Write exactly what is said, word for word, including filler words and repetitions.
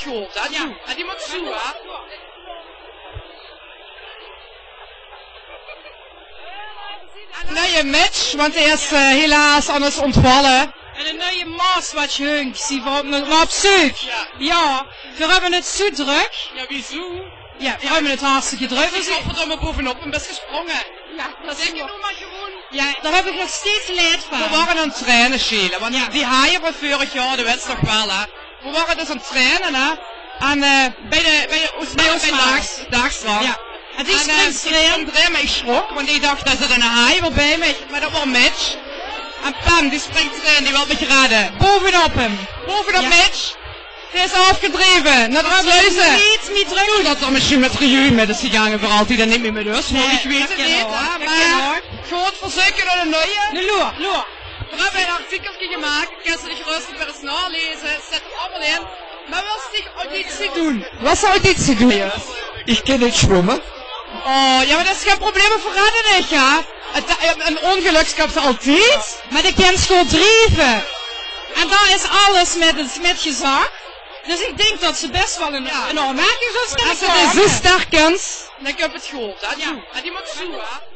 Good, hè? Zoe. En die mót zoe, hè? Nuie match, want dae is eh, helaas aan ós óntvalle. En ein nuie maas waat junk, zien v'r op, op zeuk. Jao. Jao, v'r höbbe 't zoe drök. Jao, wiezoe? Jao, v'r höbbe 't hartstikke drök. Dus ich haop det v'r dao mer bovenop höbbe gesprónge. Jao, det is zeker. Doe mer gewoon. Jao, dao höb ich nog steeds leed van. V'r wore aan 't traine, Sheila, want die haje van veurig jaor, de wèts nog waal, hè. V'r wore dus aan 't traine, hè. En eh, bie de, bie ós, bie ós Maas. Daag, daag, Swan. Jao. En die springk d'rin, mer ich sjrok, want ich dach, dao zit eine haaj waal bie mich. Mer det waor Mitch. En pam, die springk d'rin, die wilt mich redde. Bovenop 'm. Bovenop Mitch. Dae is aafgedreve. Nao de sluize. Neet mie trök. Det d'r mesjien mit Reju mit is gegange veur altied en neet mie mit ós. Mer ich weit 't neet, hè. Mer good, v'r zeuke nao eine nuie. De loer, loer. V'r höbbe ein artikelke gemaak, kins se dich röstig weer ins naoleze. Zit d'r allemaol in. Mer wils dich auditie doon? Waat veur auditie doon? Ich kin neet zwumme. Oh, jao, mer det is gein probleem, v'r redde dich, jao. 't, eh, ein óngelök höbs se altied. Mer de kins good drieve. En dao is alles mit, mit gezag. Dus ich dink det se bès waal ein, ein aanmerking zóls kriege. Es se de zös sterk kins, dan kump 't good, hè? Jao. En die mót zoe, hè?